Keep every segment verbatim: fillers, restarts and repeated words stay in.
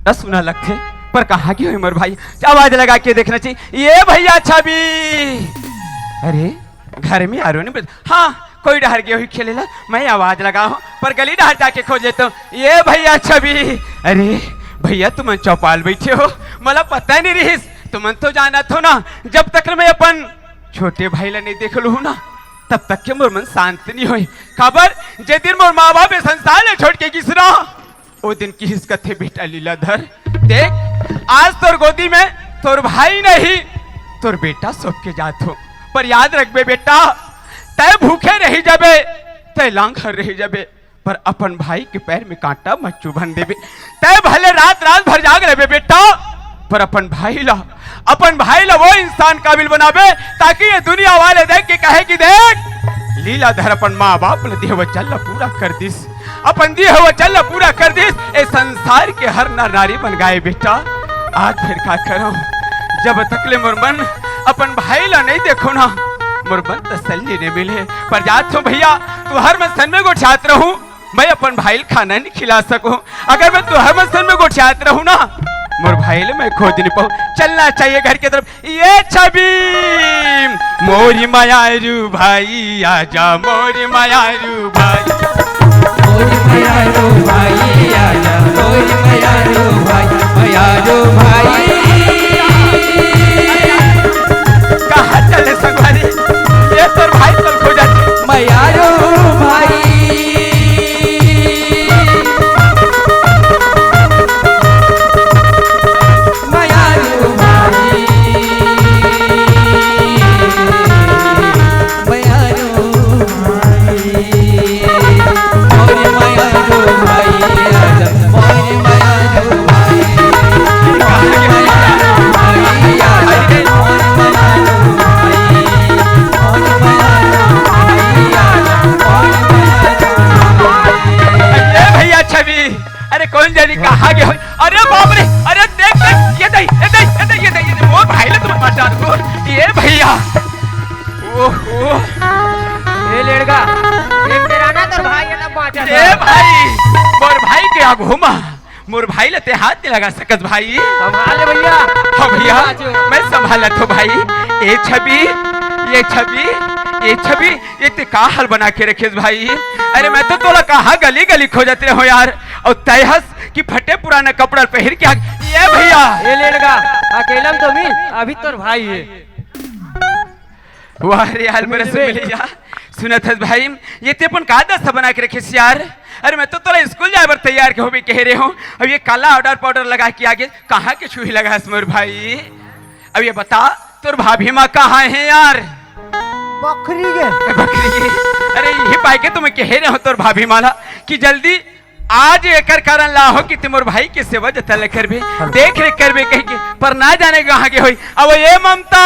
न सुना लगथे, पर कहाँ गे होही मोर भाई? आवाज लगा के देखना चाहिए। ए भैया छवि, अरे घर में आरो नहीं बज-, हाँ, कोई डहर गे होही खेले ला, मैं आवाज लगाहूँ, पर गली डहर जाके खोज लेता हूँ। ए भैया छवि, अरे भैया तुमन चौपाल बैठे हो, मोला पता नहीं रहिस, तुमन तो जानत हो ना, जब तक मैं अपन छोटे भाई ला नहीं देख लूँ ना, तब तक के मोर मन शांत नहीं होय। काबर, जे दिन मोर माँ बाप ये संसार ले छोड़ के गिस ना, ओ दिन किहिस कथे, "बेटा लीलाधर, देख, आज तोर गोदी में तोर भाई नहीं, तोर बेटा सौंप के जात हो, पर याद रखबे बेटा, तय भूखे रही जाबे, तय लांघर रही जाबे, पर अपन भाई के पैर में कांटा मत चुभन देबे। तय भले रात रात भर जाग लेबे बेटा, पर अपन भाई ला, अपन भाई ला वो इंसान काबिल बनाबे, ताकि ये दुनिया वाले देख के कहे कि देख, लीलाधर अपन माँ बाप ला देह वचन ला पूरा कर दिस, अपन देह वचन ला पूरा कर दिस, ए संसार के हर नर नारी बन गाए बेटा।" आज फिर का करव, जब तक ले मोर मन अपन भाई ला नहीं देखो ना, मोर मन तसल्ली नहीं मिले। पर जात हो भैया, तू हर मन सन में गोठियात रहूं, मैं अपन भाई ल खाना नहीं खिला सकूं। अगर मैं तुहर मन सन में गोठियात रहूं ना, मोर भाई ल मैं खोज नहीं पाऊं। चलना चाहिए घर की तरफ। ए छवि, मोरी मयारू भाई आजा, मोरी मयारू भाई। मोरी मयारू भाई आजा, मोरी मयारू भाई, मयारू भाई। कहाँ चले संगवारी? ये तोर भाई तोर खोजत हे। मयारू भाई, मयारू भाई, मयारू भाई, मोर मयारू भाई, आजा, मोर मयारू भाई, मोर मयारू भाई, आजा, मोर मयारू भाई। अरे भैया छवि, अरे कौन जानी कहाँ गे होही? अरे बाप रे, अरे देख, देख, ये दे, ये दे, ये दे, ये दे, ये दे, मोर भाई ला तुम मार डार दो। ये भैया, ओहो। ए लेड़गा, एक तेरा ना तोर भाई है ना बाँचा ए था। भाई, मोर भाई के आगू मा मोर भाई ला ते हाथ नहीं लगा सकत भाई। संभाल ले भैया। हाँ भैया, बाजू। मैं संभालत हो भाई। ए छवि, ए छवि, ए छवि, ये ते का हाल बना के रखेस भाई? अरे मैं तो तोला कहाँ गली गली खोजत रहे हो यार, और तय हस कि फटे पुराना कपड़ा पहिर के आ, ये भैया। ए लेड़गा, अकेला में तो भी अभी तोर भाई है। वाह रे यार, मेरे से मिले। मिले यार। सुनत हस भाई, ये ते अपन का दशा बना के रखेस यार? अरे मैं तो तोला स्कूल जाए बर तैयार के होबे कह रहे हो, अब ये काला ऑर्डर पाउडर लगा के आगे कहाँ के छुही लगा हस मोर भाई? अब ये बता, तोर भाभी माँ कहाँ है यार? बकरी के। बकरी के। अरे यही पाए के तुम्हें कह रहे हो तोर भाभी माँ ला कि जल्दी आज एकर कारण ला हो कि तुम मोर भाई के सेवा जतन ले करबे, देख रेख करबे कह के, पर ना जाने कहाँ के होई। अब ये ममता।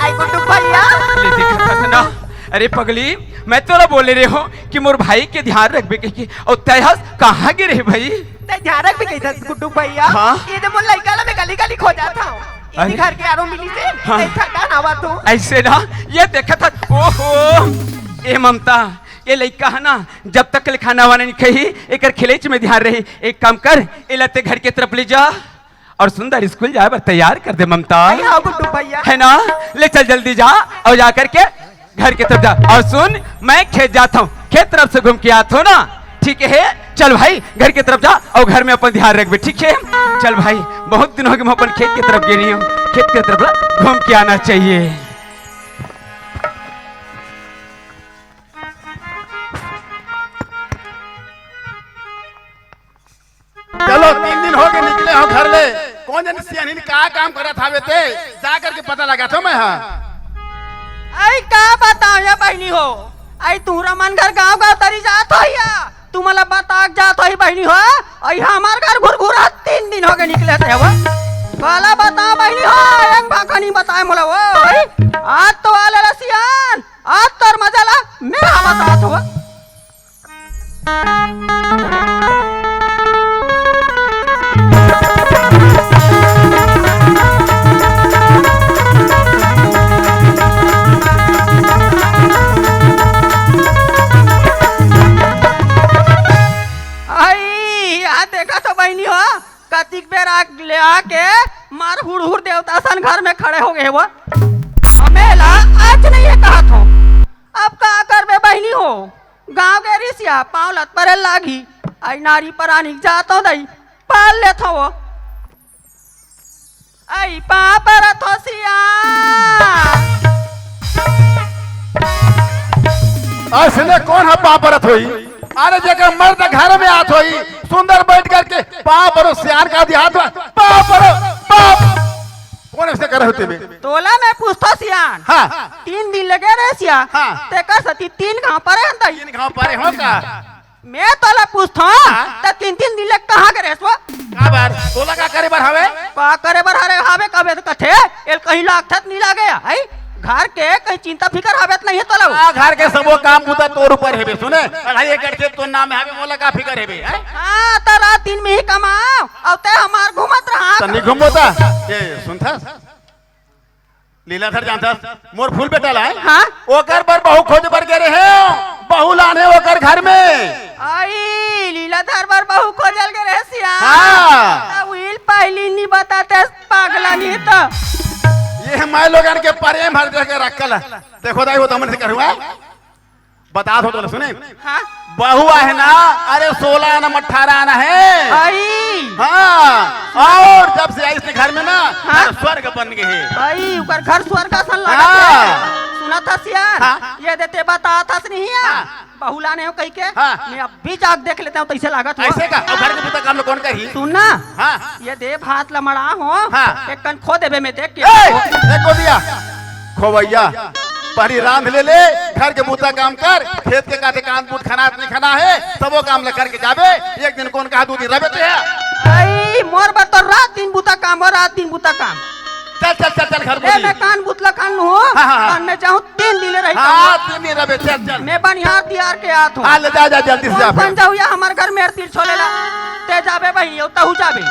आई गुड्डू भैया। ले देखत हस ना। अरे पगली, मैं तोला बोले रहे हो कि मोर भाई के ध्यान रखबे कह के, और तय हस कहाँ गे रहे भाई? तय ध्यान रखबे कही था गुड्डू भैया। हाँ? ये दे मोर लइका ला मैं गली गली खोजत हूँ। अरे। इसी घर के आरो मिली से, हाँ। तय थका ना हुआ तू। ऐसे ना, ये देखत हस, ओहो, ए ममता, ये लइका है ना, जब तक ले खाना वाना नहीं खाही, एकर खेलेच में ध्यान रही। एक काम कर, एला ते घर के तरफ ले जा। और सुंदर स्कूल जाए बर तैयार कर दे ममता। अरे हाँ गुड्डू भैया। है ना? ले चल जल्दी जा और जा करके घर की तरफ जा। और सुन, मैं खेत जाता हूँ, खेत तरफ से घूम के आता हूँ ना, ठीक है? चल भाई, घर की तरफ जा और घर में अपन ध्यान रखबे, ठीक है? चल भाई, बहुत दिन हो गए मैं अपन खेत की तरफ गे नहीं हूँ, खेत की तरफ घूम के आना चाहिए। चलो, तीन दिन हो गए निकले हो घर ले, कौन जनी सियानिन का काम करत हावे ते, जा करके पता लगाथों मैं हा। आई का बताओ ये बहिनी हो, आई तुहरा मन घर गाँव गाँव तरी जात हो या, तुमला बता के जात हो बहिनी हो, आई हमार घर घुरघुरा तीन दिन हो गए निकले थे वो। काला बताओ बहिनी हो, एक बात नहीं बताए मोला वो, आई आज तो आले ला सियान, आज तोर मजा ला मैं हा बतात हो। राख ले आके मार हुड़हुड़ देवता सन घर में खड़े हो गए वो। हमेला आज नहीं है कहत हो। अब का करबे बहिनी हो, गाँव के रिसिया पाँव लत परे लागी। आई नारी परानी जात हो दई, पाल लेत हो वो। आई पाँव परत हो सिया। असने कौन ह पाँव परत होई? अरे जेकर मर्द घर में आत होई, सुंदर बैठ करके पाँव परो सियान का दिया हाथ में, पाँव परो, पाँव। कौन ऐसे करे होते बे? तोला मैं पूछथो सियान। हाँ। तीन दिन लगे रहे सिया। हाँ। तेकर सती तीन घाव परे हन तई। तीन घाव परे हो का? मैं तोला पूछथो, हाँ। त तीन तीन दिन ले कहाँ के रहस वो? का बार? तोला का करे बर हवे? का करे बर हरे हवे कबे त कथे, एल कहीं लागथे त नहीं लागे, हई? घर के कहीं चिंता फिकर हवे त नहीं है तोला? आ, घर के सबो काम बुता तोर ऊपर हेबे, सुने? अढ़ाई एकड़ खेत तोर नाम में हवे, मोला का फिकर हेबे, हैं? हाँ, त रात दिन में ही कमाओ, अउ ते हमार घूमत रहा। त नहीं घूमो त? ए, सुनथस? लीलाधर जानथस, मोर फूल बेटा ला है। हाँ? ओकर बर बहू खोज बर गे रहे हो, बहू लाने ओकर घर में। आई, लीलाधर बर बहू खोजल गे रहे सिया। हाँ। त उहिल पहली नहीं बताते, पागला नहीं तो। ये माय लोगन के प्रेम हर जगह रखल है। देखो दाई, वो तमन से करूँगा, बता दो तो सुने। हाँ? बहू आहे ना, अरे सोलह आना अठारह आना है। आई। हाँ, और जब से आई इसने घर में ना, हाँ? घर स्वर्ग बन गए है। आई, ऊपर घर स्वर्ग असन लगा हाँ। सुना था सियान, हाँ? ये देते बता था नहीं है। हाँ। बहू लाने हो कही के, हाँ। मैं अब भी जाग देख लेता हूँ, तैसे लागत हो। ऐसे का? अब घर के बुता काम लो कौन करी? सुन ना। हाँ। ये देव हाथ ला मड़ा हो। हाँ। एक कन खो देबे में देख के। ए, ए, को दिया? खोवैया, पहली रांध ले ले, घर के बुता काम कर, खेत के काटे कान बूत खनात नहीं खना है, सबो काम ला करके जाबे, एक दिन कौन कहा दू दिन रहबे ते है। आई, मोर बर तो रात दिन बुता काम हो, रात दिन बुता काम। चल, चल, चल, चल, घर ए, बोली। मैं कान बुतला कान लूँ, हाँ, हाँ, हाँ। और मैं जाऊँ तीन दिन रही हाँ, काम। तीन दिन रहे, चल, चल। मैं बनिहार तियार के आत हूँ। हाँ, ले जा, जा, जल्दी से जा कौन फिर। बन जाऊँ या हमार घर में तीर छोले ला। ते जाबे भाई, यो तहू जाबे।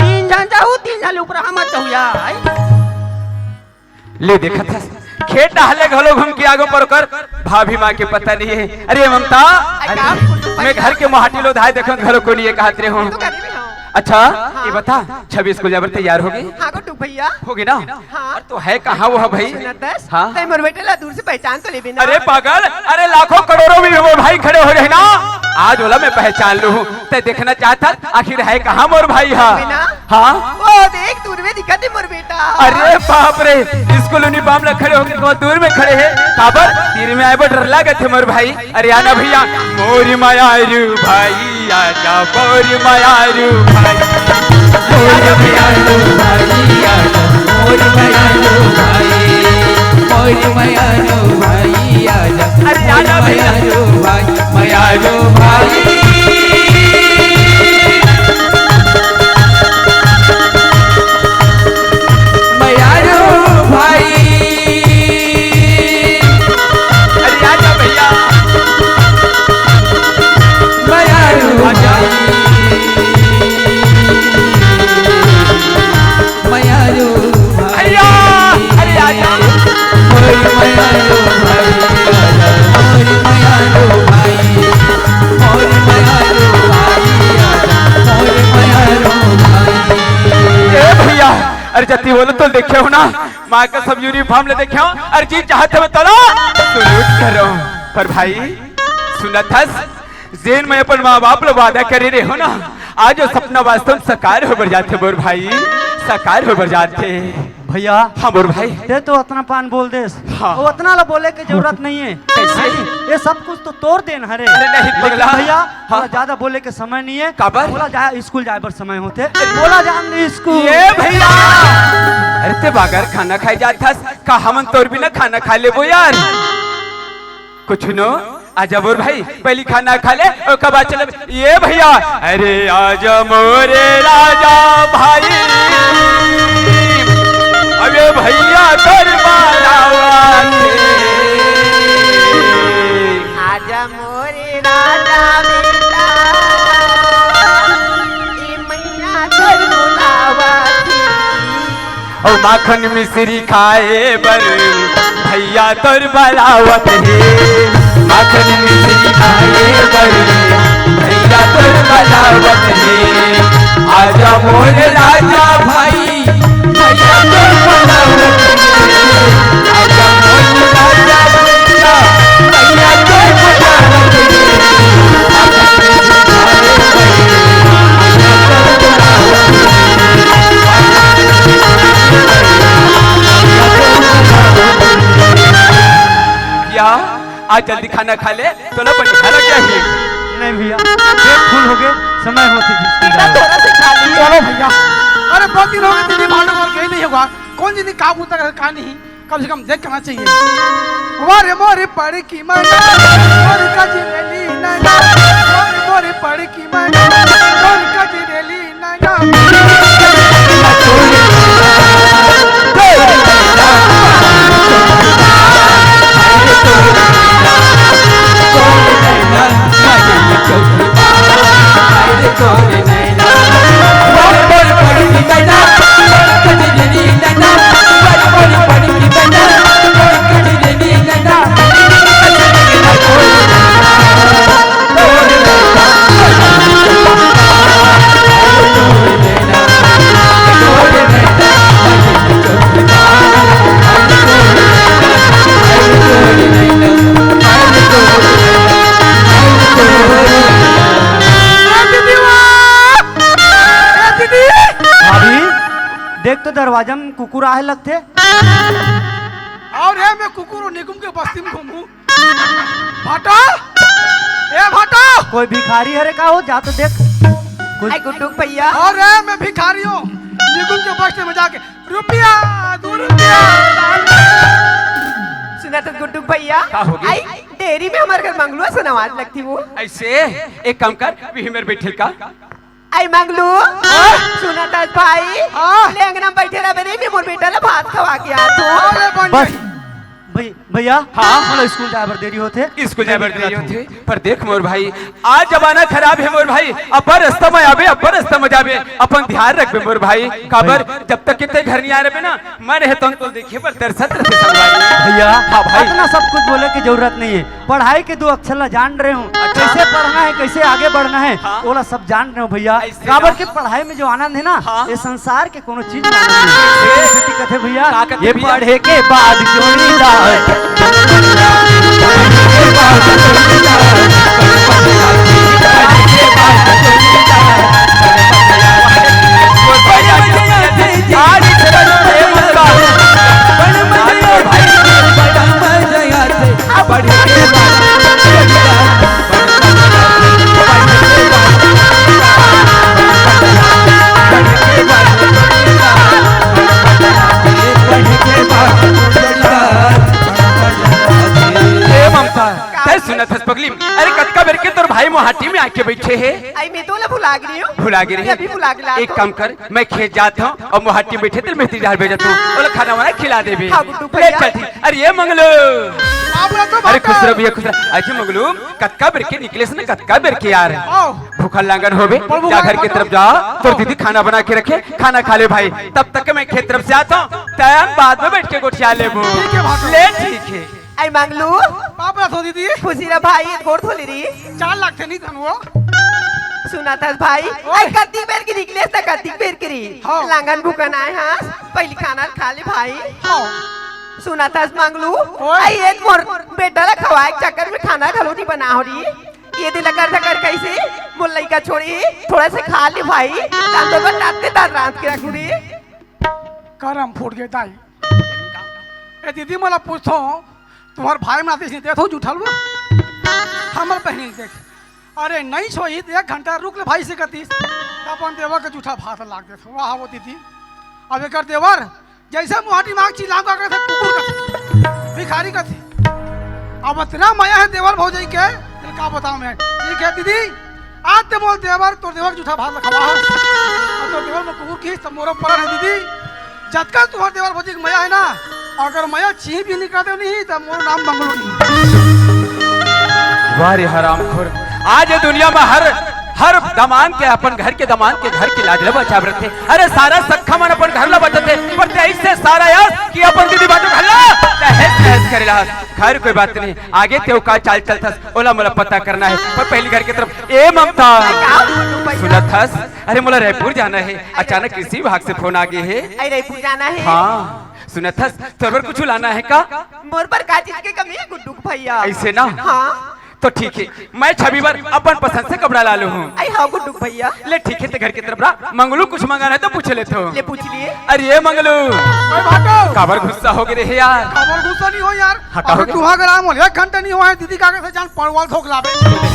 तीन जन जाहू, तीन जन ऊपर हम जाहू या। आई। ले देखत हस, खेत डहले घलो घूम के आगो पर ओकर भाभी माँ के पता नहीं है। अरे ममता, अरे, अरे, मैं घर के मोहाटी लो धाय देखो घलो को नहीं है कहत रहे हूँ। तो करीबी हूँ। अच्छा, हाँ। ये बता, छवि स्कूल जाबर तैयार होगे? हाँ, गुड्डू भैया। होगे ना? हाँ। अरे तो है कहाँ वो है भाई? सुनत हस? हाँ। तै मोर बेटे ला दूर से पहचान तो लेबे ना। अरे पागल, अरे लाखों करोड़ों में वो भाई खड़े हो रहे ना, आज वाला मैं पहचान लूँ। तै देखना चाहत हस, आखिर है कहाँ मोर भाई हा? है ना? हाँ। वो देख दूर में दिखत है मोर बेटा। अरे बाप रे, स्कूल यूनिफॉर्म ला खड़े होके बहुत दूर में खड़े है। काबर? तीर में आए बर डर लागत है मोर भाई। अरे आना भैया। मोरी मयारू भाई आजा, मोरी मयारू भाई। मोरी मयारू भाई आजा, मोरी मयारू भाई। मोरी मयारू भाई आजा, अरे आजा मोरी भैया। मयारू भाई, मयारू भाई। मयारू भाई। अरे आजा भैया। मयारू भाई। मयारू भाई। भैया, अरे आजा। मोर मयारू भाई, आजा। मोर मयारू भाई। मोर मयारू भाई, आजा। मोर मयारू भाई। ए भैया, अरे जति बोलो तो देखे हो ना, माँ का सब यूनिफॉर्म ले देखे हो, अरे जी चाहत हो तो ना सल्यूट करो। पर भाई सुनत हस, जेन मैं अपन माँ बाप ला वादा करे रहे हो ना, आज वो सपना वास्तव में साकार हो बर जाथे मोर भाई, साकार हो बर जाथे। भैया। हाँ मोर भाई। ते तो अतना पान बोल देस। हाँ। वो अतना ला बोले के जरूरत नहीं है। कैसे? ये सब कुछ तो तोर देन हरे। अरे नहीं लेकिन पगला। भैया, हाँ। थोड़ा ज्यादा बोले के समय नहीं है। काबर? बोला जाए, स्कूल जाए बर समय होथे। बोला जान दे स्कूल। ये भैया। अरे ते बगर खाना खाए जात हस, का हमन तोर बिना खाना खा लेबो यार? कुछ नो, आजा मोर भाई, पहली खाना खा ले, ओकर बाद चले। ये भैया, अरे आजा मोरे राजा भाई, अबे भैया तोर बारावा थे। आजा मोरे राजा बेटा, ए मैया तोर बुलावा थे। अउ माखन मिश्री खाए बर भैया तोर बलावत हे। माखन मिश्री खाए बर भैया तोर बलावत हे। आजा मोरे राजा भाई, भैया तोर बनावत रे। आजा मोरे राजा भैया, भैया तोर बनावत रे। या, आज जल्दी खाना खा ले, तोला बढ़िया लग जाही। नहीं भैया, पेट फुल हो गए, समय होते जिसकी बेटा, जाओ। थोड़ा सा खा ली। चलो भैया, अरे बहुत दिन हो गए, दीदी भांडो और गई नहीं होगा, कौन जी नहीं का बूता कर का नहीं, कम से कम देख करना चाहिए। वाह रे मोरे पड़ की मैना, मोरे का जिलेली नैना, वाह रे मोरे पड़ की मैना, मोरे का जिलेली नैना। भाभी, देख तो दरवाजा में कुकुर आहे लगथे। और है मैं कुकुर और निकुम के बस्ती में घूमू। भाटा, ए भाटा। कोई भिखारी हरे का हो, जा तो देख। कुछ आई गुड्डू भैया। और है मैं भिखारी हूँ, निकुम के बस्ती में जाके रुपया, दो रुपया। सुना तो गुड्डू भैया, का हो गया? आई डेरी में हमारे घर मंगलुआ सुनावाज लगती वो। ऐसे एक काम कर, भी मेरे बैठे का। आई मंगलू, हाँ? सुना तो भाई, हाँ? ले अंगना में बैठे रह बे, मैं मोर बेटा ला भात खवा के आ तू। अरे बन बस। गई। भई-, भैया, हाँ? मोला स्कूल जाए बर देरी होथे। स्कूल जाए बर देरी होथे, पर देख मोर भाई, आज जमाना खराब है मोर भाई। अपन रास्ता में आबे, अपन रास्ता में जाबे, अपन ध्यान रखबे मोर भाई। काबर, जब तक के ते घर नहीं आ रहे ना, मैं रहे तो तोला देखे बर तरसत रथे संगवारी। भैया, हाँ भाई। इतना सब कुछ बोले की जरूरत नहीं है। पढ़ाई के दो अक्षर ला जान रहे हूँ, अच्छा। कैसे पढ़ना है, कैसे आगे बढ़ना है, हाँ। ओला सब जान रहे हूँ भैया। ऐसे काबर ना। के पढ़ाई में जो आनंद है ना, हाँ। ये संसार के कोनो चीज में आनंद नहीं है। ऐसे। कथे भैया, का कथे ये भैया? पढ़े के बाद जोड़ीदार। ए ममता, तै सुनत हस पगली? अरे कतका बेर के तोर भाई मोहाटी में आके बैठे हे। आई मैं तो ला भुला गे रही हूँ। भुला गे रही? अभी भुला गे ला एक तो। काम कर, मैं खेत जात हूँ और मोहाटी में बैठे तेरे मेहती डाल भेजत हूँ, ओला खाना वाना खिला देबे। हाँ, गुड्डू ले भैया। चल ठीक। अरे ये मंगलू। बाप रे, तो अरे बाप खुश रे। रह भैया, खुश रह। अच्छा मंगलू, कतका बेर के निकले से ना, कतका बेर के यार। आओ। भूखल लांगन होबे, पर वो जा घर के बात तरफ जा, तोर दीदी खाना बना के रखे, खाना खा ले भाई। तब तक मैं खेत तरफ से आता हूँ, तै बाद में बैठ के गोठिया लेबो। ठीक है भाटो। ले ठीक है। आई मंगलू। बाप रे, सो दीदी। खुशी रह भाई, गोड़ धोले री। चार लाख थे नहीं धन वो। सुना था भाई, ओए। आई कत्ती बेर की निकले त कत्ती बेर की री। हाँ। लांगन भूखन आए हाँ, पहली खाना खा ले भाई। हाँ। सुना था मंगलू, ओए। आई एक मोर बेटा ला खवाए के चक्कर में खाना घलो नहीं बना हो रही। ये दिल कर धकर कैसे मोर लइका छोड़ी, थोड़ा से खा ले भाई, तांदो को ताते तार रात के रखू रे। करम फूट गए दाई। ए दीदी, मोला पूछो, तुम्हार भाई में आतीस नहीं देत हो जूठा हलवा? हमर बहनी देख, अरे नहीं सोई, एक घंटा रुक ले भाई से कतीस, अपन देवर के जूठा भात लाग देत हो। वाह वो दीदी, अब एकर देवर जैसे मुहाटी मांग चिल्लाम का करथे, कुकुर कथे, भिखारी कथे। अब इतना मया है देवर भौजाई के, तेल का बताऊं मैं। ठीक है दीदी, आज ते मोर देवर, तोर देवर जूठा भात खवा है। और तोर देवर में कुकुर की सब मोरो पर है दीदी। जतका तुम्हार देवर भौजी के मया है ना, अगर मया चीं भी निकालते नहीं, तब मोर नाम मंगलू नहीं। वाह रे हरामखोर, आज ये दुनिया में हर हर दमांद के, अपन घर के दमांद के घर के लाज ल बचाब रथे। अरे, सारा सखा मन अपन घर ल बचाथे, पर ते ऐसे सारा यार कि अपन दीदी बाटो घर ल तहस नहस करे ला। खैर, कोई बात नहीं, आगे तेव का चाल चलथस, ओला मोला पता करना है, पर पहली घर की तरफ। ए ममता, सुनत हस? अरे, मोला रायपुर जाना हे। अचानक कृषि विभाग से फोन आ गे हे। अरे, रायपुर जाना हे? हाँ। सुनत हस, तोर बर कुछु लाना हे का? मोर बर का चीज के कमी हे गुड्डू के भैया? अइसे ना? हाँ। तो ठीक हे, मैं छवि बर अपन पसंद से कपड़ा ला लूहूँ। अरे हाँ गुड्डू के भैया। ले ठीक हे, ते घर के तरफ रा, मंगलू कुछु मंगाना हे तो पूछ लेथों। ले पूछ लिए। अरे ए मंगलू। अरे भाटो। काबर गुस्सा हो गे रे हे यार? काबर गुस्सा नइ हों यार। हाँ, का हो अबे गे? तुँहर घर आए मोला एक घंटा नइ होय हे, दीदी का कहे से जान परवल थोक लाबे।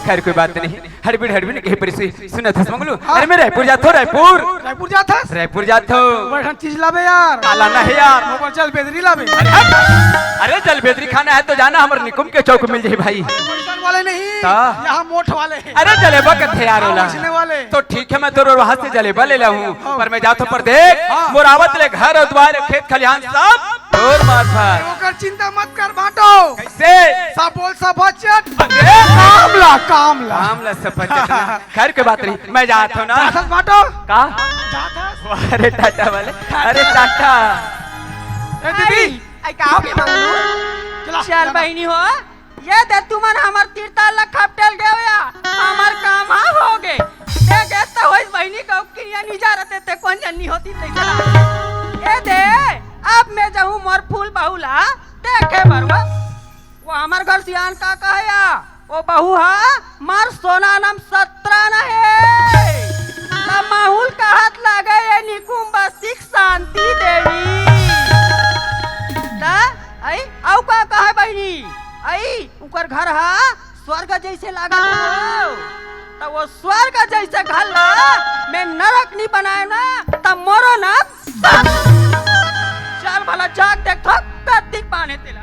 खैर कोई बात नहीं, हड़बड़ी हड़बड़ी नइ कहे परे से। सुनत हस मंगलू? हाँ। अरे मैं रायपुर जाथों, रायपुर। रायपुर जाथस? रायपुर जाथों। बड़हन चीज लाबे यार। का लाना हे यार? मोर बर जलबेदरी लाबे। अरे हट! अरे जलबेदरी खाना हे तो जाना, हमर निकुम के चौक मिल जाही भाई। पैसन वाले नहीं, ता? यहाँ मोठ वाले। अरे जलेबा कथे यार हाँ, ओला। वइसने वाले। तो ठीक हे, मैं तोर वहाँ से जलेबा ले लाहूँ, हाँ। पर मैं जाथों, पर देख, हाँ। मोर आवत ले घर अउ दुवार, खेत खलिहान सब तोर मार्फत। ओकर चिंता मत कर भाटो। कइसे? सब बोल सफरचंद। अरे! काम ला, काम ला। काम ला सफरचंद ना। खैर कोई बात नहीं, मैं जाथों ना। जाथस भाटो? का? जाथस? अरे टाटा वाले, अरे टाटा। ए दीदी। आई, आई का हो गे मंगलू? चला, चल चला। बहिनी हो, ए दे तुमन हमर तिरताल ला खपटेल गेव या, हमर काम हा हो गे। देख, ए त होइस बहिनी के किरिया नइ जा रथे, ते कोन जनी होतिस तइसे ला। ए दे, अब मैं जाहूँ मोर फूल बहू ला देखे बर वो। वो हमर घर सियान का कहे या, वो बहू हा मोर सोना नम सतरा न हे। त माहुल कहत लागे ये निकुम बस्ती के शांति देवी। त अई, अउ का कहे बहिनी? अई, उकर घर हा स्वर्ग जइसे लागत हे। त वो स्वर्ग जइसे घर ला मैं नरक नइ बनाएंव ना, त मोरो ना। चल भला जाके देखथों, कतिक पान हे तेला।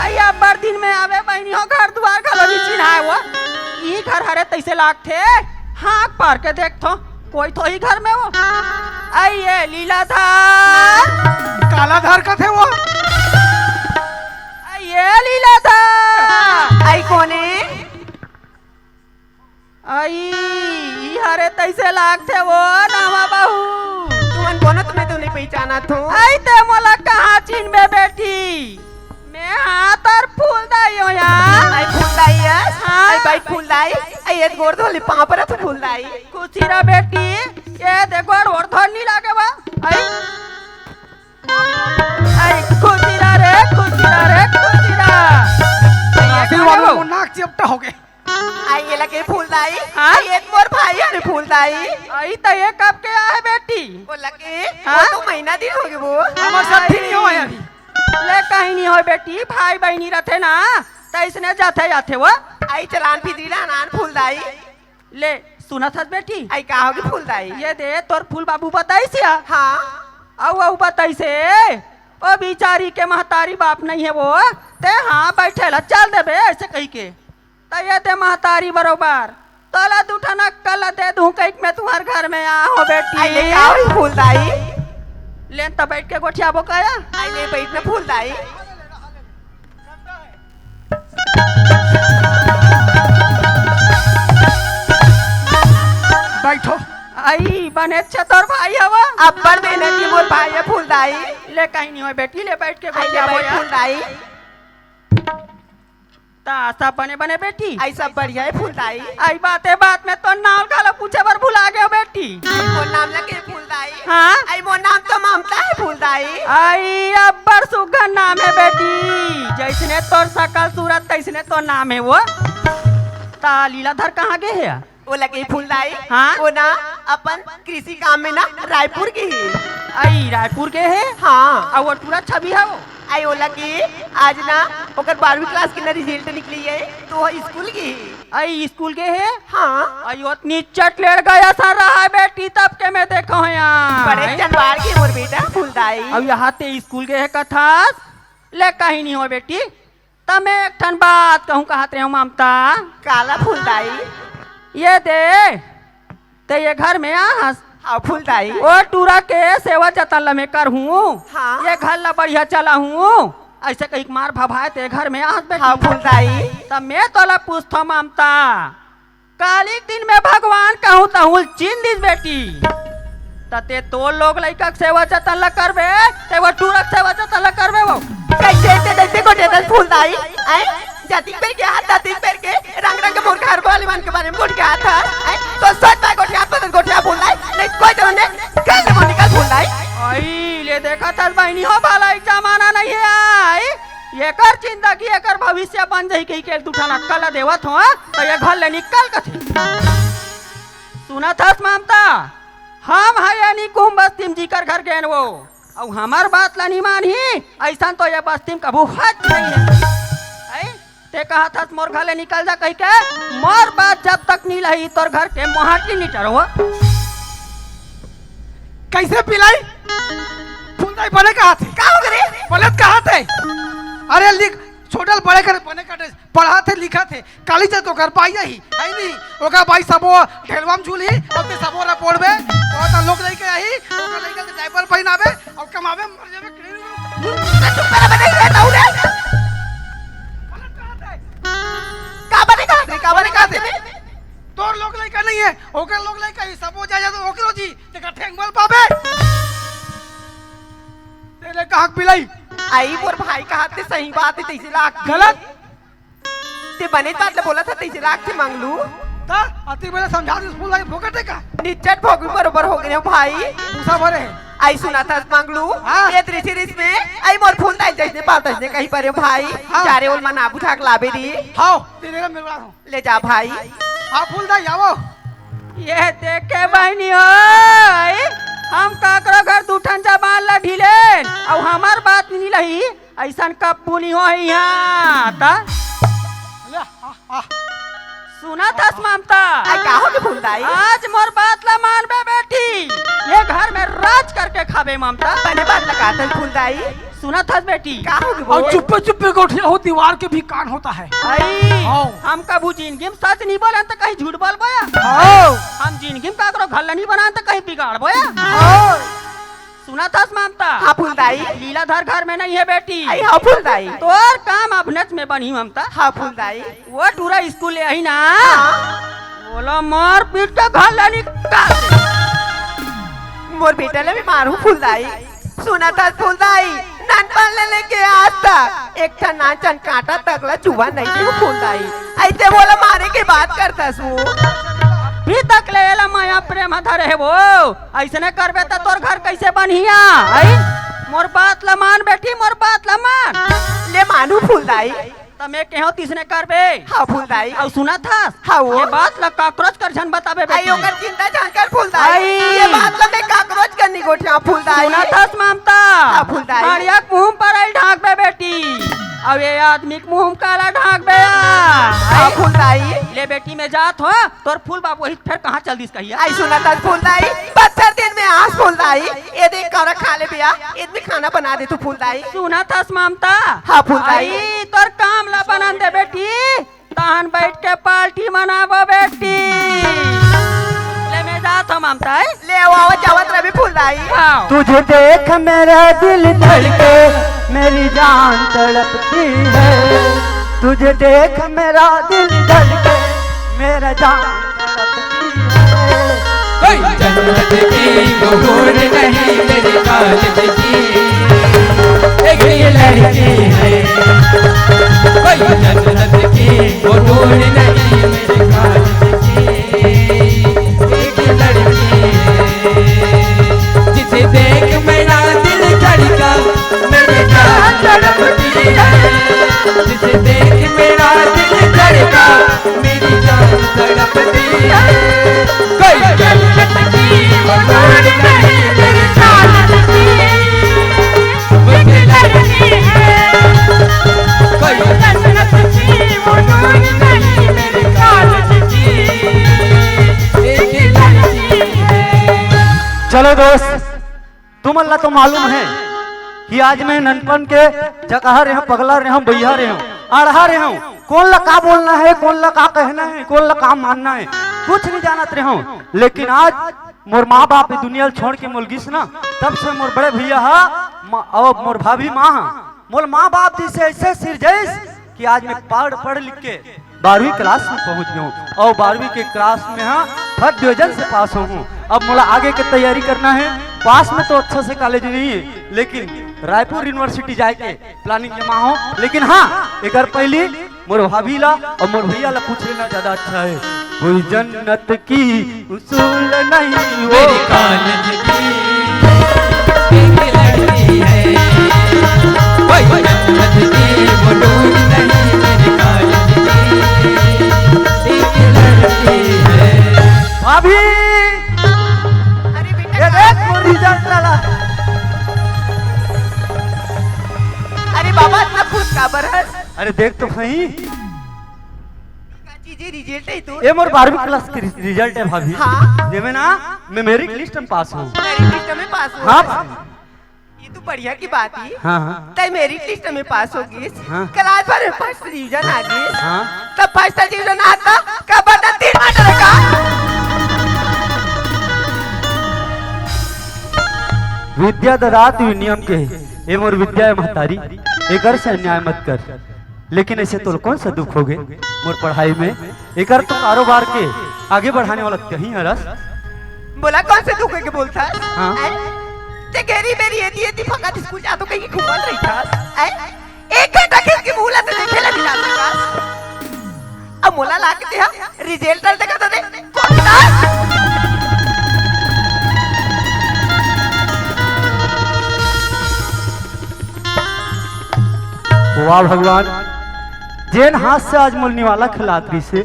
अई अब्बड़ दिन में आवे बहिनी हो, घर दुवार घलो नइ चिन्हाय वो। ई घर हरे तइसे लागथे, हाँक पार के देखथों, कोई तो ही घर में वो। अई ए लीलाधर। काला धर कथे वो। अई ए लीलाधर। अई कोने? अई, ई हरे तइसे लागथे वो नवा बहू। तुमन कोनो तुम्हें तो नइ पहिचानत हो। अई ते मोला कहाँ चिन्हबे बेटी? मैं हाँ तोर फूलदाई हों यार। अई फूलदाई अस? हाँ। अई बाई फूलदाई, अई एत गोड़ धोले पाँव परत हों फूलदाई। खुशी रह बेटी, ए दे गोड़ ओड़ धोर नइ लागे बा। अई, अई खुशी रह रे, खुशी रह रे, खुशी रह। अई आशीर्वाद में वो नाक चेपटा हो गे। अई एला कहे फूलदाई। हाँ? अई एत मोर भाई हरे फूलदाई। अई त ए कब के आहे बेटी? वो लगे, हाँ? वो तो महीना दिन हो गे वो। हमर साथी नइ होय अभी। ले कहीं नइ होय बेटी, भाई बहिनी रथे ना, त अइसने जाथे आथे वो। अई चलान फिदरी ला नान फूलदाई। ले सुनत हस बेटी? अई का हो गे फूलदाई? ए दे तोर फूल बाबू बताइस या। हाँ। अउ, अउ बताइस हे, ओ बिचारी के महतारी बाप नइ हे वो, ते हाँ बइठे ला चल देबे अइसे कहिके। त ए दे महतारी बरोबर तोला दू ठन अक्कल ला दे दूँ कहिके मैं तुँहर घर में आए हों बेटी। अई ले का होइस फूलदाई? ले न त बइठ के गोठियाबो का या। अई ले बइठ ना फूलदाई। बइठो। अई बने अच्छा तोर भाई हवय। अब्बड़ मेहनती मोर भाई हे फूलदाई। ले कहीं नइ होय बेटी, ले बइठ के अई ले गोठियाबो बइठ या। फूलदाई। त सब बने बने बेटी? अई सब बढ़िया हे फूलदाई। अई बाते बात में तोर नाम घलो पूछे बर भुला गेंव बेटी। अई मोर नाम ला कहे फूलदाई। हाँ? अई मोर नाम तो ममता हे फूलदाई। अई अब्बड़ सुघर नाम हे बेटी, जइसने तोर सकल सूरत तइसने तोर नाम हे वो। त लीलाधर कहाँ गे हे? ओला कहे फूलदाई। हाँ? वो ना अपन कृषि काम में ना रायपुर गे हे। अई रायपुर गे हे? हाँ। अउ वो टूरा छवि हे वो? अई ओला कहे आज ना ओकर बारहवीं class के ना result निकले हे, त वो स्कूल गे हे। अई स्कूल गे हे? हाँ। अई ओतनी चटलेड़ गया सा रहा बेटी, तब के मैं देखा हूँ यहाँ। बड़े जनवार के मोर बेटा फूलदाई। अउ यहाँ ते स्कूल गे हे कथस? ले कहीं नइ होय बेटी, त मैं एक ठन बात कहूँ कहत रहेंव ममता। काला फूलदाई? ए दे, ते ए घर में आहस। हाँ फूलदाई। ओ टूरा के सेवा जतन ल मैं करहूँ। हाँ। ए घर ल बढ़िया चलाहूँ। अइसे कहिके मार भभाए ते घर में आहस बेटी। हाँ फूलदाई। त मैं तोला पूछथंव ममता, काली के दिन में भगवान कहूँ तहूँ ल चीन दिस बेटी, त ते तोर लोग लइका के सेवा जतन ल करबे, ते वो टूरा के सेवा जतन ल करबे वो। कइसे ते जइसे गोठियाथस फूलदाई, आय? जाति पेर के हाथ, जाति पेर के रंग रंग के मोर घर वाले मन के बारे में गोठियाथस, आय? तो सोच पाए गोठिया, तो गोठिया फूलदाई, नहीं कोई तो ने, कल से निकल फूलदाई। आई, ले देखत हस बहिनी हो, भला एक जमाना नहीं है, आय? एकर जिंदगी, एकर भविष्य बन जाही कहिके एक दू ठन अक्कल ला देवत हों, त ये घर ले निकल कथे। सुनत हस ममता, हम हा यानी कुम बस्ती में जिकर घर गेन वो, अउ हमर बात ला नी मानही, अइसन तो ये बस्ती में कभू हच नहीं है। ऐ, ते कहत हस मोर घर ले निकल जा कहिके, मोर बात जब तक नी लही तोर घर के मोहाटी नी टरवा। कइसे पिलाई? फूलदाई बने कहत हे। का हो गे रे? बने त कहत हे। अरे लिख, छोटे ल बड़े करे बने कहत हे, पढ़त हे, लिखत हे, काली जात ओकर बाई आही, है नी? ओकर बाई सबो ढेलवा में झूलही, अउ ते सबो ला पोड़बे, अउ त लोग लइका आही, ओकर लइका के diaper पहिनाबे, अउ कमाबे, मर जाबे। चुप कर बे, नहीं रहता हूँ रे। का बने कहत हे? का बने कहत हे? तोर लोग लइका नहीं है, ओकर लोग लइका ही, सबो जायदाद ओकरो जी, तेकर ठेंग बल पाबे। तेरे कहा बिलाई। आई मोर भाई कहत हे सही बात हे, तइसे लाग गलत। ते बने बात ल बोलत हस, तइसे लागथे मंगलू। त अति बेला समझा दिस फूलदाई फोकट हे का? निच्चट भोगवी बरोबर हो गे हंव भाई। भूसा भरे हे। आई सुनत हस मंगलू, हाँ। ये रिस रिस में, आई मोर फूलदाई जइसने पाल तइसने कही परे हंव भाई। हाँ। जा रे ओला मना बुझा के लाबे रे। हाव, तेरे मेरा हो। ले जा भाई। हाँ फूलदाई आवो। ये देखे बहिनी हो, आई, हम काकरो घर दू ठन जबान ला ढीलेन, अउ हमर बात नी लही, अइसन कब्बू नी होही इहाँ, त? ले, आ, आ। सुनत हस ममता? आ, का हो गे फूलदाई? आज मोर बात ला मानबे बेटी, ये घर में राज करके खाबे ममता। बने बात ला कहत हस फूलदाई? सुनत हस बेटी? का हो गे अउ बोल? चुप्पे चुप्पे गोठिया हो, दीवार के भी कान होता है। आई, हाँ। हम कभू जिनगी में सच नी बोलेन त कहीं झूठ बोलबो या? हाँ। हम जिनगी में काकरो घर ला नी बनान त कहीं बिगाड़बो या? हाँ। सुनत हस ममता? हाँ फूलदाई। लीलाधर घर में नहीं है बेटी। आई हाँ फूलदाई। तोर काम अभनच में बनही ममता। हाँ फूलदाई। वो टूरा स्कूल ले आही ना। हाँ। ओला मार पीट के घर ले निकाल दे। मोर बेटा ला भी मारहूँ फूलदाई। सुनत हस फूलदाई, नानपन ले लेके आज तक एक ठन नानचन कांटा तक ला चुभन नहीं देहूँ फूलदाई। अइसे मोला मारे के बात करत हस वो। अभी तक ले एला मया प्रेम धरे हे वो। अइसने करबे त तोर घर कइसे बनही? आई, मोर बात ला मान बेटी, मोर बात ला मान। ले मानहूँ फूलदाई। त मैं केहेंव तइसने करबे। हाँ फूलदाई। अउ सुनत हस? हाँ वो। ये बात ला काकरोच कर झन बताबे बेटी। आई ओकर चिंता झन कर फूलदाई। आई। ये बात ला मैं काकरोच कर नी गोठियाहूँ फूलदाई। सुनत हस ममता? हाँ फूलदाई। हड़िया के मुँह पर आइल ढांकबे बेटी। अउ ये आदमी के मुँह में काला ढांकबे आ। हाँ फूलदाई। ले बेटी मैं जात हों, तोर फूल बाप वही फेर कहाँ चल दिस कहिया। आई सुनत हस फूलदाई, बछर दिन में आस फूलदाई। ये देख कौरा खा ले बिया, ये में खाना बना दे तू फूलदाई। सुनत हस ममता? हाँ फूलदाई। आई तोर काम ला बनन दे बेटी, तहन बइठ के पार्टी मनाबो बेटी। ले मैं जात हों ममता, आई? ले आओ, आओ, जावत रबे फूलदाई। हाँ। तुझे देख मेरा दिल धड़के, मेरी जान तड़पती है। तुझे देख मेरा दिल धड़के, मेरा जान तड़पती है। कोई जन्नत की वो हूर नहीं मेरी कॉलेज की, एक ये लड़की है। कोई जन्नत की वो हूर नहीं मेरी कॉलेज की, एक लड़की है। जिसे देख मेरा दिल धड़का, मेरी जान तड़पती है। जिसे देख मेरा दिल धड़का, मेरी जान तड़पती है। कोई जन्नत की वो हूर नहीं मेरी कॉलेज की, वो लड़की है। कोई जन्नत की वो हूर नहीं मेरी कॉलेज की, एक लड़की है। चलो दोस्त, तुमन ला तो मालूम है कि आज मैं ननपन के जकहा रेहेंव, पगला रेहेंव, बइहा रेहेंव, अड़हा रेहेंव। कोन ला का बोलना है, कोन ला का कहना है, कोन ला का मानना है, कुछ नहीं जानत रेहेंव। लेकिन आज मोर माँ बाप ये दुनिया ल छोड़ के मोल गिस ना, तब से मोर बड़े भैया हा, म-, अउ मोर भाभी माँ हा, मोल माँ बाप जइसे अइसे सिरजइस, कि आज मैं पढ़, पढ़ लिख के बारहवीं क्लास में पहुंच गया हूँ और बारहवीं के क्लास में, हाँ, फर्स्ट डिवीजन से पास हुआ हूँ। अब मोला आगे के तैयारी करना है। पास में तो अच्छा से कॉलेज नहीं है, लेकिन रायपुर यूनिवर्सिटी जाए के प्लानिंग जमा हो। लेकिन हाँ, एकर पहली मोर भाभी ला और मोर भैया ला पूछ लेना ज्यादा अच्छा है। कोई जन्नत की उसूल नहीं वो। मेरी कॉलेज की एक लड़की है, कोई जन्नत की वो डूब नहीं। मेरी कॉलेज की एक लड़की है। भाभी, अरे बेटा, ये देख वो रिजल्ट वाला। अरे बाबा, इतना खुश काबर हस? अरे देख तो सही। का चीज है, रिजल्ट है तो? ये मोर बारहवीं क्लास के रि-, रिजल्ट है भाभी। हाँ। जेमे ना मैं मेरिट लिस्ट में पास हूँ। मेरिट लिस्ट में पास हो? हाँ भाभी। ये तो बढ़िया की बात है। हाँ, हाँ। तय मेरिट लिस्ट में पास हो गई। हाँ। क्लास भर में फर्स्ट डिवीजन आ गई। हाँ। तब फर्स्ट डिवीजन आता, का बता तीन मार का? विद्या ददात विनयम के, ए मोर विद्या ए महतारी, एकर से अन्याय मत कर। लेकिन ऐसे तोला कौन सा दुख होगे मोर पढ़ाई में? एकर तो कारोबार के आगे बढ़ाने वाला कहीं हरस। बोला कौन से दुख के बोलथस? हाँ। हैं? ते घेरी बेरी एती एती फकत स्कूल जा तो कहीं घूमत रहिथस। हैं? एक घंटा खिड़की मुहला ते देखे ला मिला सकस। अब मोला लागते हा रिजल्ट देखा तो दे। कुत्ता। वाह भगवान, जेन हाथ से आज मोला निवाला खिलात रहिसे,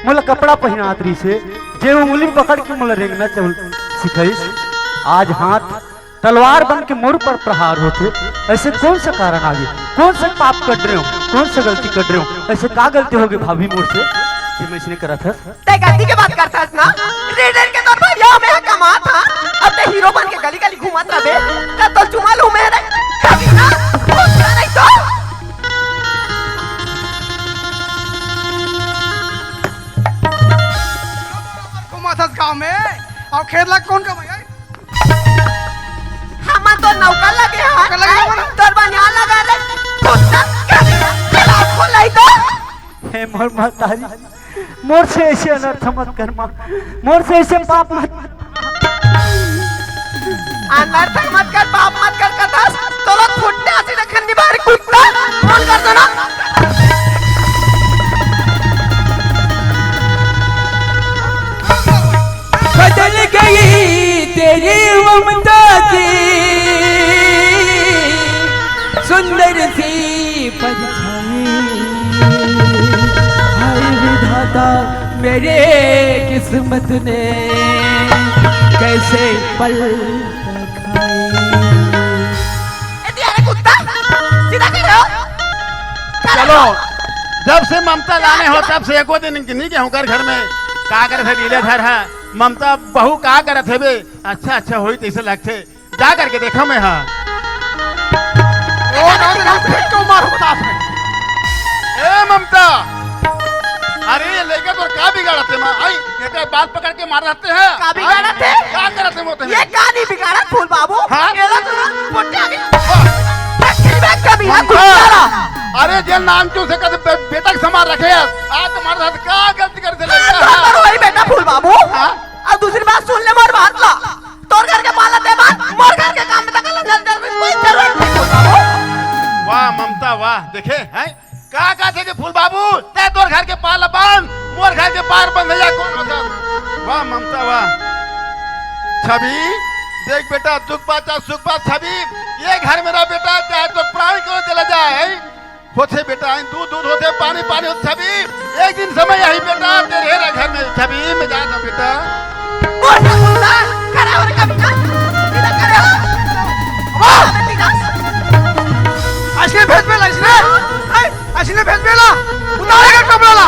मोला कपड़ा पहिनात रहिसे, जे उंगली पकड़ के मोला रेंगना चल सिखाइस, आज हाथ तलवार बन के मोर पर प्रहार होथे। ऐसे कौन सा कारण आगे? कौन सा पाप कर रहे हो? कौन सा गलती कर रहे हो? ऐसे का गलती होगे भाभी मोर से कि मैं इसने करत हस? तय गलती के बात करथस ना? रे रे के तोर भैया में कमात हा, अब ते हीरो बन के गली गली घूमत रहे, त तो चुमा लू मैं रे। कभी ना, कुछ नहीं तो। घूमत हस गांव में, अउ खेत ला कौन कमाई? हमन तो नौकर लगे हा। नौकर लगे हा? तोर बनियान लगा रे। कुत्ता, कभी ना, तेरा खोलाई तो। हे मोर महतारी, मोर से ऐसे अनर्थ मत कर माँ, मोर से ऐसे पाप मत। अनर्थ मत कर, पाप मत कर, कथस, तोला फुटने आसी रखन निबार कुत्ता, मन कर देना। बदल गई तेरी ममता की सुंदर सी परछाई। हाय विधाता, मेरे किस्मत ने कैसे पल खाए। ए, दिया रे कुत्ता, सीधा कर रहे हो? चलो, जब से ममता लाने हो, तब से एको दिन नहीं गए हूँ घर में। का करत हे, लीले धर है। ममता बहू का करत हे बे? अच्छा, अच्छा, होई तैसे लगथे। जा करके देखा मैं, हाँ। ओ, ना, ना, फेंक के मारो बतास में। ए, ममता। अरे, ये लइका तोर का बिगाड़त हे, माँ? आई, ये तो बाल पकड़ के मार रहते हैं। का बिगाड़त हे? आई, का करत हे मोते में? ये का नहीं बिगाड़त, फूल बाबू? हाँ? ये लो तो ना, पोटे आ गया। वाह। रख के बैठ के भी ना, ममता। कुत्ता रहा। अरे, जे नानचू से कदे बे-, बेटा के समान रखे हैं। आज तुम्हारे साथ का गलती कर दे लइका? हाँ, तो वही बेटा, फूल बाबू। हाँ? अब दूसरी बात सुन ले, मोर बात ला। तोर घर के पाला ते बात, मोर घर के काम में तक लंगर जल में कोई जरूरत नहीं होता हो। वाह ममता, वाह। देखे, हैं? का कहते कि फूल बाबू, ते तोर घर के पाला बांध, मोर घर के पार बंध जा, कौन होता? वाह ममता, वाह। छवि, देख बेटा, दुख बात चाहे सुख बात, छवि, ये घर में रह बेटा, चाहे तो प्राण क्यों चला जाए, हैं? होथे बेटा, दूध दूध होथे, पानी पानी होथे छवि। एक दिन समय आही बेटा, तेरे हेरा घर में छवि, मैं जात हूँ बेटा। बोल ना, बोल ना, खड़ा हो रे कमीना, सीधा खड़ा हो। वाह! अइसने भेज बेला, अइसने, हैं? अइसने भेज बेला, उतार के कपड़ा ला,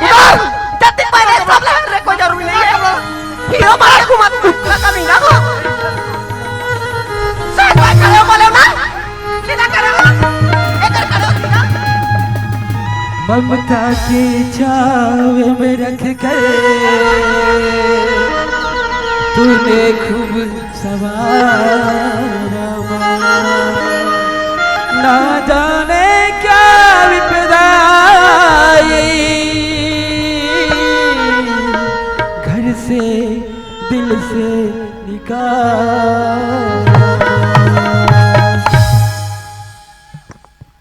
उतार। जब तक पहले सब लहर रे, कोई जरूरी नहीं है। हीरो मारे घुमा, कुत्ता कमीना हो। साइड बाय खड़े हो, बोले ना। सीधा करो। एकर करो सीधा। ममता के छाव में रख कर तूने खूब सवारा माँ। ना जाने क्या विपदा से निकाल।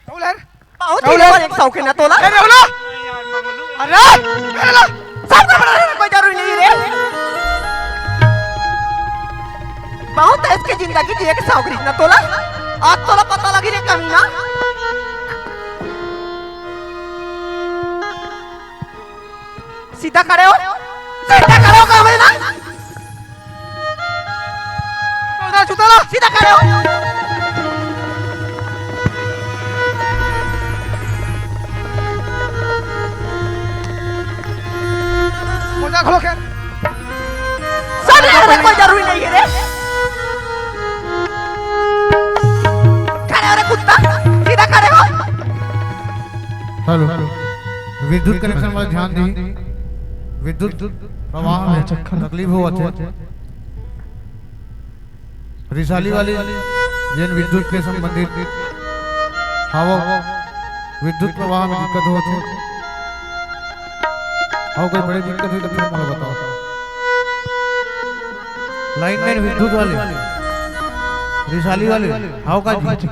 राहुल यार। बहुत राहुल ही यार। एक शौक है ना तोला। अरे राहुल। अरे, अरे ला, सबका बड़ा रहना कोई जरूरी नहीं रे। बहुत है इसके जिंदगी जिए के शौक रही ना तोला। आज तोला पता लगी रे कमीना। सीधा खड़े हो, सीधा खड़े हो, काम है ना। उधर जूता ला। सीधा खड़े हो। मोजा खोलो के। सर, अरे कोई जरूरी नहीं है रे। खड़े हो रे कुत्ता, सीधा खड़े हो। हेलो, विद्युत कनेक्शन वाले ध्यान दी, विद्युत प्रवाह में तकलीफ होवत हे। रिसाली वाली जेन विद्युत के संबंधित हवा, विद्युत प्रवाह में दिक्कत होवत हे। अउ कोई बड़ी दिक्कत होही तो फिर मोला बताओ। लाइनमैन विद्युत वाले, रिसाली वाले, हव का जी?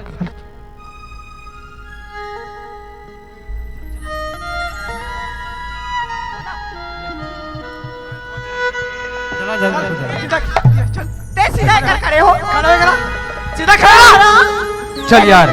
चला जल्दी से जा। सीधा, चल। ते सीधा कर खड़े हो। खड़ा हो गया। सीधा खड़ा हो। चल यार,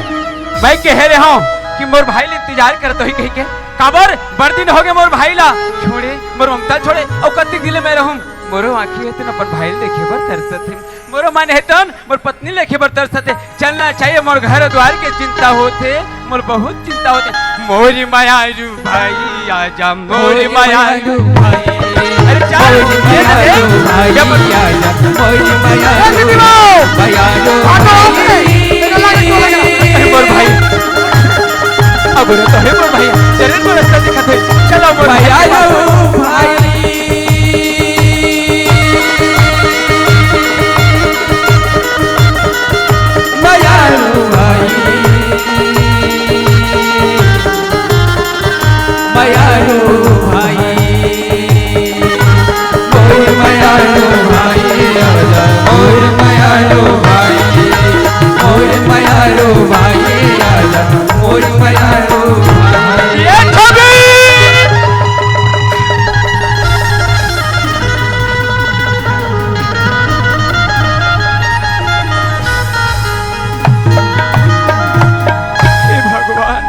मैं कहे रहे हूँ कि मोर भाई ले इंतजार करत होही कहिके। काबर? बड़ दिन होगे मोर भाई ला छोड़े, मोर ममता छोड़े, अउ कतिक दिन ले मैं रहूँ? मोरो आँखी हे तेन अपन भाई ल देखे बर तरसत हे, मोरो मन हे तेन मोर पत्नी ल देखे बर तरसत हे। चलना चाहिए, मोर घर द्वार के चिंता होथे, मोर बहुत चिंता होथे। मोरी मयारू भाई आजा, मोरी मयारू भाई। अरे चल, मोरी ये तो मयारू देख, भाई ये बता। आजा, मोरी ए मयारू दीदी बाबू, मयारू भागो, भाई। अरे मोर भाई, अब रे तो हे मोर भाई, तेरे को रास्ता दिखाते, चलो मोर भाई। मयारू भाई। मयारू भाई, मयारू भाई, मोर मयारू भाई, आजा, मोर मयारू भाई, मोर मयारू भाई, आजा, मोर मयारू भाई। ये छवि! हे भगवान,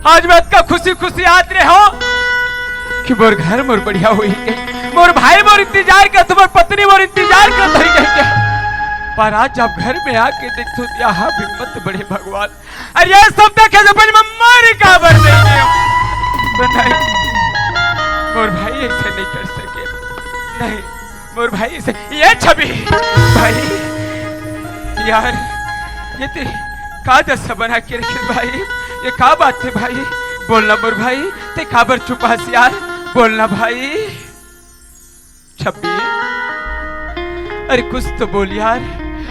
आज मैं अतका खुशी खुशी आत रहे हूँ कि मोर घर मोर बढ़िया होही के, मोर भाई मोर इंतजार करत, मोर पत्नी मोर इंतजार करत होही कहिके। पर आज जब घर में आके देखथों, यहाँ भी मत बड़े भगवान। अरे ये सब देखे से पहले मैं मर काबर नहीं गया? तो नहीं, मोर भाई ऐसे नहीं कर सके। नहीं, मोर भाई ऐसे, ये छवि, भाई, यार, ये ते का दशा बना के रखे भाई? ये का बात हे भाई? बोलना मोर भाई, ते काबर चुप हस यार? बोलना भाई। छब्बी, अरे कुछ तो बोल यार।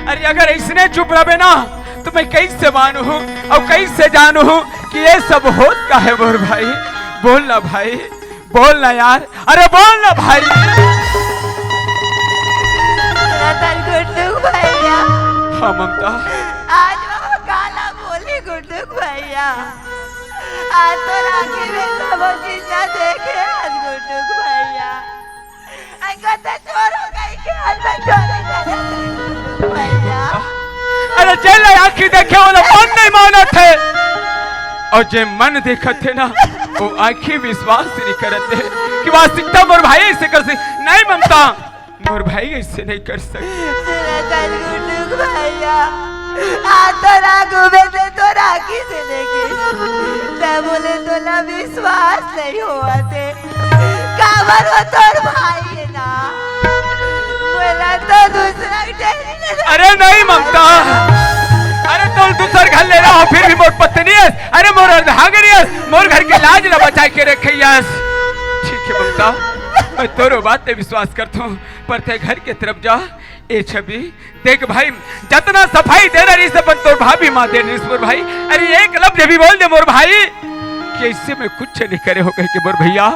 अरे अगर ऐसने चुप रहे ना तो मैं कैसे मानूँ अउ कैसे जानूँ कि ये सब होत का हे मोर भाई? बोल ना भाई, बोल ना यार, अरे बोल ना भाई। रतन गुड्डू भैया। हाँ ममता। आज वो काला बोली गुड्डू भैया। आज तो राखी में सब चीज़ देखे आज गुड्डू भैया। अरे जेला आँखी देखे वाला मन नहीं मानत हे, अउ जे मन देखत हे ना, वो आँखी विश्वास नहीं करत हे कि वास्तविकता मोर भाई ऐसे कर सके। नहीं ममता, मोर भाई ऐसे नहीं कर सके। भैया, आ तो राघव में तो राखी से लेके, तब बोले तोला विश्वास नहीं होवत हे। काबर वो तोर भाई हे ना? मोला तो दूसरा के tension हे। अरे नहीं ममता, अरे तुम दूसर घर ले रहा हो, फिर भी मोर पत्नी हे, अरे मोर अर्धांगिनी हे, मोर घर के लाज ला बचा के रखे हस। ठीक हे ममता, मैं तोरो बात पे विश्वास करता हूँ, पर ते घर के तरफ जा। ए छवि, देख भाई, जतना सफाई देना रहिस अपन तोर भाभी माँ दे रहिस मोर भाई। अरे एक लफ्ज भी बोल दे मोर भाई कि ऐसे में कुछ नहीं करे हो कहिके मोर भैया,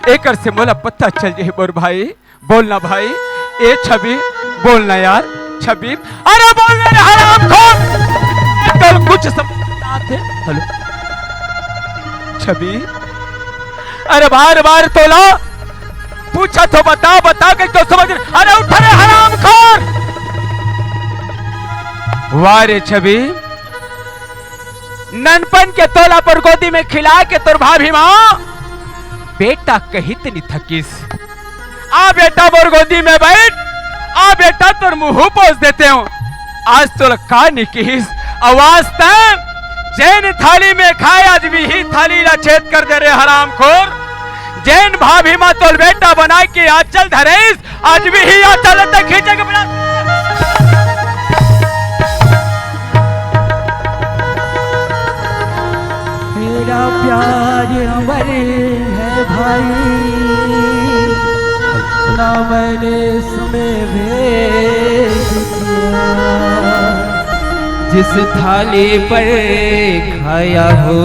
एकर से मोला पता चल जाही मोर भाई। बोलना भाई, ए छवि, बोल ना यार, छवि, अरे बोल ना रे हरामखोर, कल कुछ समझ आते। हेलो छवि, अरे बार बार तोला पूछा तो बता, बता के क्यों समझ, अरे उठ रे हरामखोर। वाह रे छवि, ननपन के तोला पर गोदी में खिला के तोर भाभी माँ बेटा कहित नी थकिस। आ बेटा मोर गोदी में बैठ, आ बेटा तोर मुंह पोंछ देते हूँ। आज तोला का नी किहिस, अउ आज तैं जेन थाली में खाए, आज भी ही थाली ला छेद कर दे रे हरामखोर। जेन भाभी माँ तोल बेटा बना के आंचल धरेस, आज भी ही आंचल तक खींचे के प्रयास। तेरा प्यार अमर है भाई, ना मैंने इसमें भेद किया। जिस थाली पर खाया हो,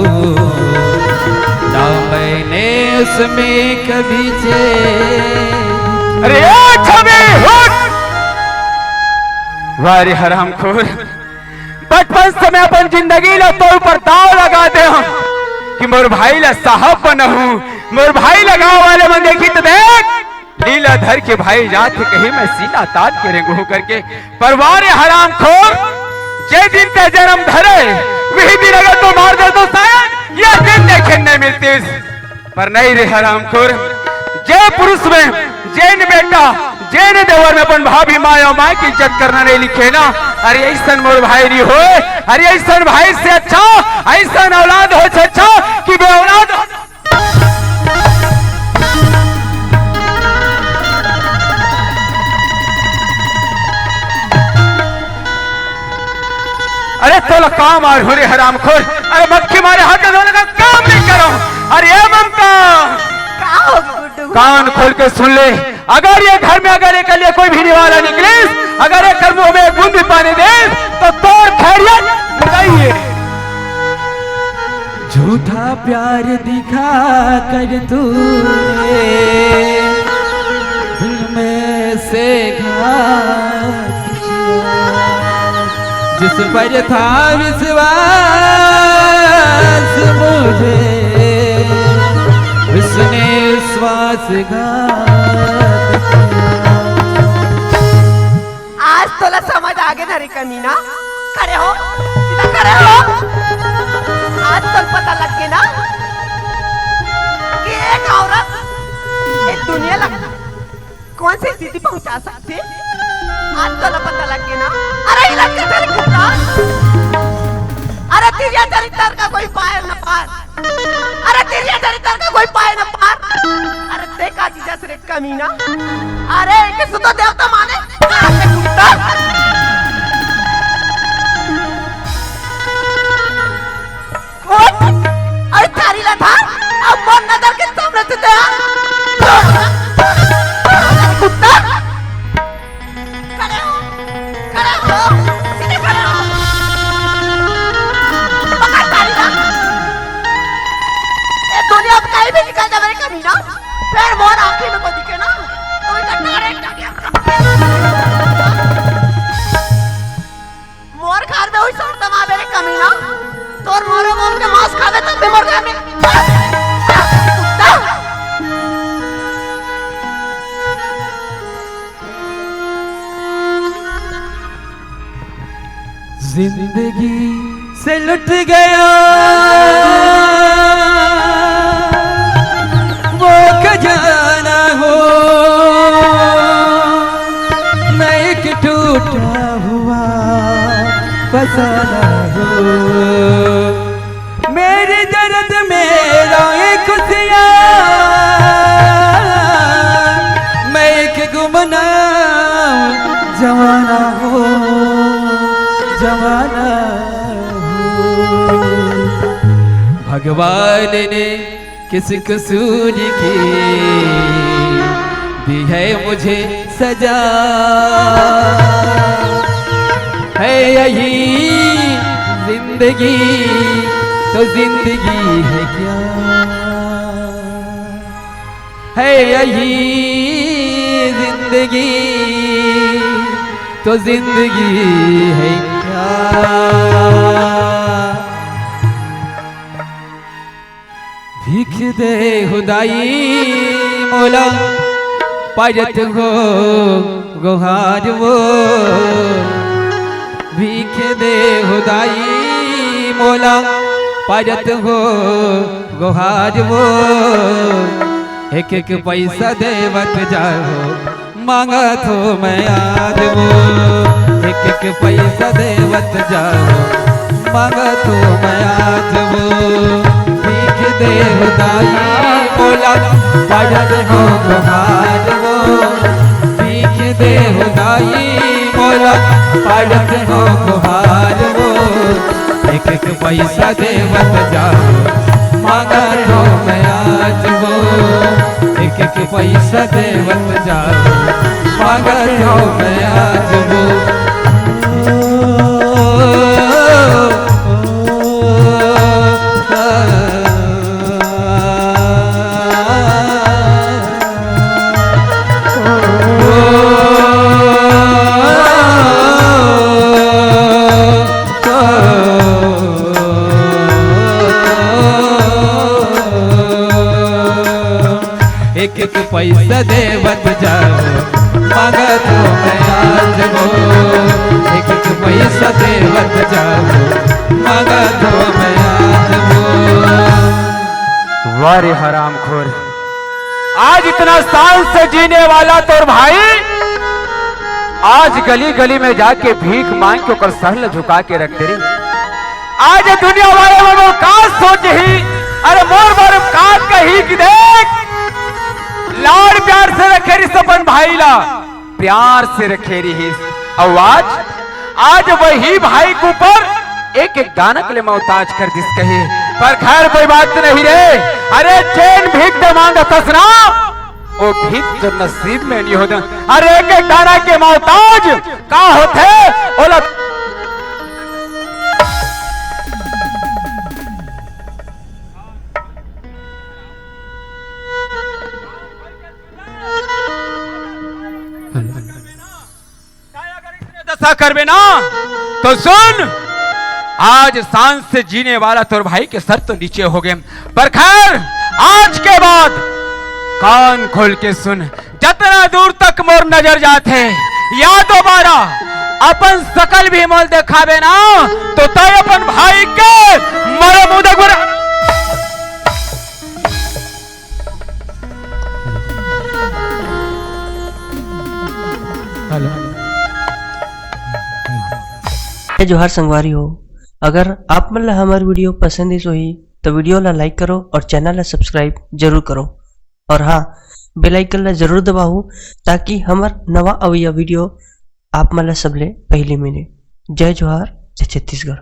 ना मैंने उसमें कभी छेद। अरे ए छवि, उठ! वाह रे हरामखोर, बचपन से मैं अपन जिंदगी ला तोर ऊपर दाव लगा दे हूँ कि मोर भाई ला साहब बनाहूँ, मोर भाई ला गाँव वाले मन देखी तो देख, लीला धर के भाई जात हे कहीं मैं सीना तान के रेंगहूं करके। पर वाह रे हरामखोर, जे दिन तैं जनम धरे, वही दिन अगर तों मार दे तो शायद ये दिन देखे नहीं मिलतीस। पर नहीं रे हरामखोर, जे पुरुष में, जेन बेटा, जेन देवर में अपन भाभी माँ अउ माँ की इज्जत करना नहीं लिखे ना, अरे अइसन मोर भाई नहीं होय, अरे अइसन भाई से अच्छा, अइसन औलाद होय से अच्छा कि बे औलाद। अरे तोला का मारहूं रे हरामखोर, अरे मक्खी मारे हाथ के धोने का काम नहीं करो। अरे ए ममता, का हो गुड्डू? कान खोल के सुन ले, अगर ये घर में अगर एकर लिए कोई भी निवाला निकलिस, अगर एकर मुंह में एक बूंद भी पानी देस, तो तोर खैरियत नहीं है। झूठा प्यार दिखा कर तूने दिल में से घात किया। जिस पर था विश्वास मुझे, उसने विश्वासघात किया। आज तोला समझ आगे ना रे कमीना? खड़े हो, सीधा खड़े हो। आज तोला पता लग गे ना कि एक औरत ये दुनिया ला कौन सी स्थिति पहुंचा सकथे। आज तोला पता लग गे ना। अरे इलाज का चल कुत्ता। अरे तिरिया चरित्र का कोई पार ना पार। अरे तिरिया चरित्र का कोई पार ना पार। अरे देखा जीजा से कमीना। अरे, एक सुतो देवता माने। अरे, कुत्ता। उठ। अरे, थारी ला था। अब मोर नजर के सामने से ते आ। कुत्ता। खड़े हो। खड़े हो। सीधे खड़े हो। पकड़ थारी ला। ये दुनिया में कहीं भी निकल जावे रे कमीना। फेर मोर आँखी में कोई दिखे ना, तो इधर direct आके मोर घर में वही सर दबा दे रे कमीना। तोर मोरो मोर के मांस खावे तब भी मोर घर में। कुत्ता। जिंदगी से लुट गया वो खजाना हो, मैं एक टूटा हुआ फसाना हो। मेरे दर्द में रोए खुशियाँ, मैं एक गुमनाम जमाना हूँ, जमाना हूँ। भगवान ने किस कसूर की दी है मुझे सजा, है यही जिंदगी, तो जिंदगी है क्या, है यही जिंदगी। जिंदगी तो जिंदगी है क्या? भीख दे हो दाई मोला, पारत हो गोहार वो। भीख दे हो दाई मोला, पारत हो गोहार वो। एक एक पैसा देवत जाओ, मांगत हो मैं आज वो। एक एक पैसा देवत जाओ, मांगत हो मैं आज वो। भीख दे हो दाई मोला, पारत हो गोहार वो। भीख दे हो दाई मोला, पारत हो गोहार वो। एक एक पैसा देवत जाओ, मांगत हो मैं आज वो। एक एक पैसा देवत जाओ, मांगत हो मैं आज वो। एक एक पैसा देवत जाओ, मांगत हो मैं आज वो। एक एक पैसा देवत जाओ, मांगत हो मैं आज वो। वाह रे हरामखोर, आज इतना शान से जीने वाला तोर भाई आज गली गली में जाके भीख मांग के ओकर सर ल झुका के रख दे रे। आज दुनिया वाले मन का सोचही, अरे मोर बारे का कही कि देख, लाड़ प्यार से रखे रिहिस अपन भाई ला, प्यार से रखे रिहिस। अउ आज, आज वही भाई के ऊपर एक एक दाना के लिए मोहताज कर दिस कहे। पर खैर कोई बात नहीं रे, अरे जेन भीख दे मांगत हस ना, वो भीख तो नसीब में नहीं होता। अरे एक एक दाना के मोहताज का होथे, ओला दशा करबे ना, तो सुन, आज शान से जीने वाला तोर भाई के सर तो नीचे हो गए, पर खैर, आज के बाद कान खोल के सुन, जतना दूर तक मोर नजर जाथे, या दोबारा अपन शकल भी मोल देखाबे ना, तो तय अपन भाई के मरो मुंह देखबे ना। हेलो। जय जोहार संगवारी हो, अगर आप मन ला हमर वीडियो पसंद आइस होही, तो वीडियो ला like करो और channel ला subscribe जरूर करो। और हाँ, bell icon ला जरूर दबाओ, ताकि हमर नवा अवइया वीडियो आप मन ला सबले पहली मिले। जय जोहार, जय छत्तीसगढ़।